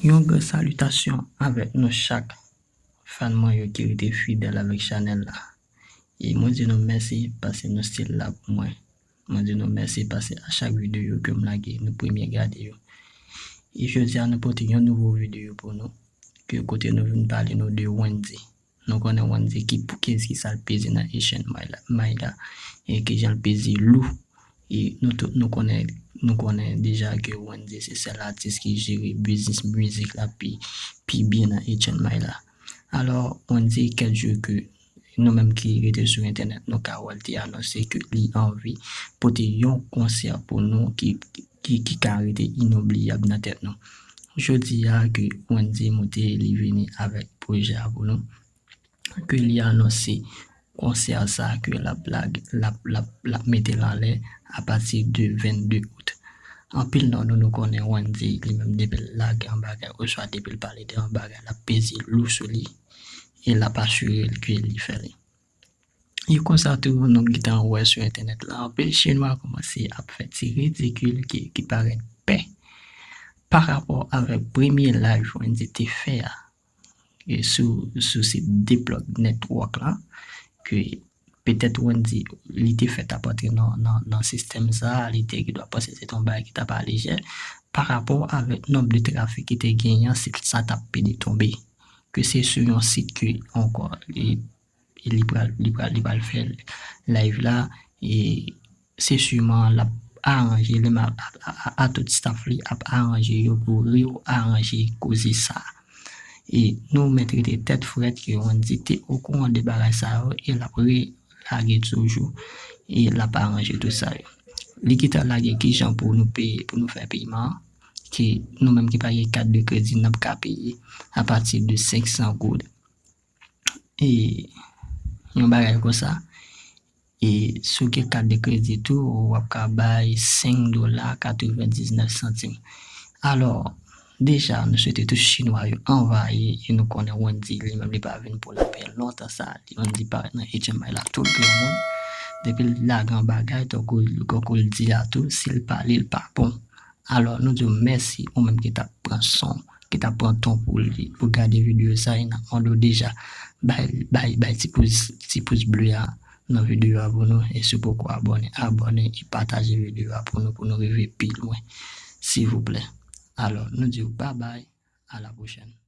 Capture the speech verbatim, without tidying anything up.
Yon gran salitasyon avèk nou chak fan mwen yo ki rete fidèl avèk chanèl la. E mwen di nou mèsi paske nou still la pou mwen. Mwen di nou mèsi paske a chak videyo ke m lage, nou premye gade yo. E jodi a nou pote yon nouvo videyo pou nou, ke kote nou vin pale nou de Wendyy. Nou konnen Wendyy ki, ki, ki sa l peze nan Asian May la, May la, e ki jan l peze lou. E nou tout, nou konnen, nou konnen deja ke Wendyy se sèl atis ki jere biznis mizik la pi, pi byen nan Asian May la. Alò, Wendyy, kèk jou ke nou menm ki rete sou entènèt, nou ka wè l te anonse ke li anvi pote yon konsè pou nou ki, ki, ki ka rete inobliyab nan tèt nou. Jodi a ke Wendyy monte, li vini avèk pwojè a pou nou, ke li anonse konsè sa ke l ap lag-, l ap, l ap, l ap mete l anlè apati de vennde out. Anpil nan nou, nou konnen Wendyy, li menm depi l lage yon bagay, oswa depi l pale de yon bagay, l ap peze lou sou li, e l ap asire l ke li fè li. E konsa tou, nou gentan wè sou entènèt la, anpil Chinwa kòmanse ap fè ti ridikil ki, ki parèt pè pa rapò avèk premye live Wendyy te fè a, e sou, sou sit Dplug Network la, ke petèt Wendyy, li te fèt ap antre nan, nan, nan sistèm sa, li te gendwa panse se te yon bagay ki t ap ale jè, pa rapò avèk nonb de trafik ki te genyen, sit sa t ap pede tonbe. Ke se sou yon sit ke ankò, li, li pral, li pral, li pral fè live la, e se siman l ap aranje li menm a, a, a, a tout staff li ap aranje yo pou re-aranje koze sa. E nou mèt rete tèt frèt ke Wendyy te okouran de bagay sa yo e l ap relage toujou e l ap aranje tout sa yo. Li gentan lage kijan pou nou peye, pou nou fè peman an, ke nou menm ki pa gen kat de kredi, n ap ka peye apati de senk san goud. E yon bagay konsa. E si w gen kat de kredi tou, w ap ka bay senk dola katrevendiznèf santim. Alò, deja, nou swete tout Chinwa yo anvayi, e nou konnen Wendyy li menm li pa vin pou lapè lontan sa. Li Wendyy parèt nan Asian May la tout granmoun. Depi l lage yon bagay, tankou, tankou l di a tou, si l pale, l pa bon. Alò, nou di w mèsi, ou menm ki t ap pran son, ki t ap pran tan pou li, pou gade videyo sa, e n ap mande w deja, bay, bay, bay ti pous, ti pous ble a nan videyo a pou nou, e si w poko abòne, abòne e pataje videyo a pou nou, pou nou rive pi lwen, silvouplè. Alò, nou di w babay, a la pwochèn.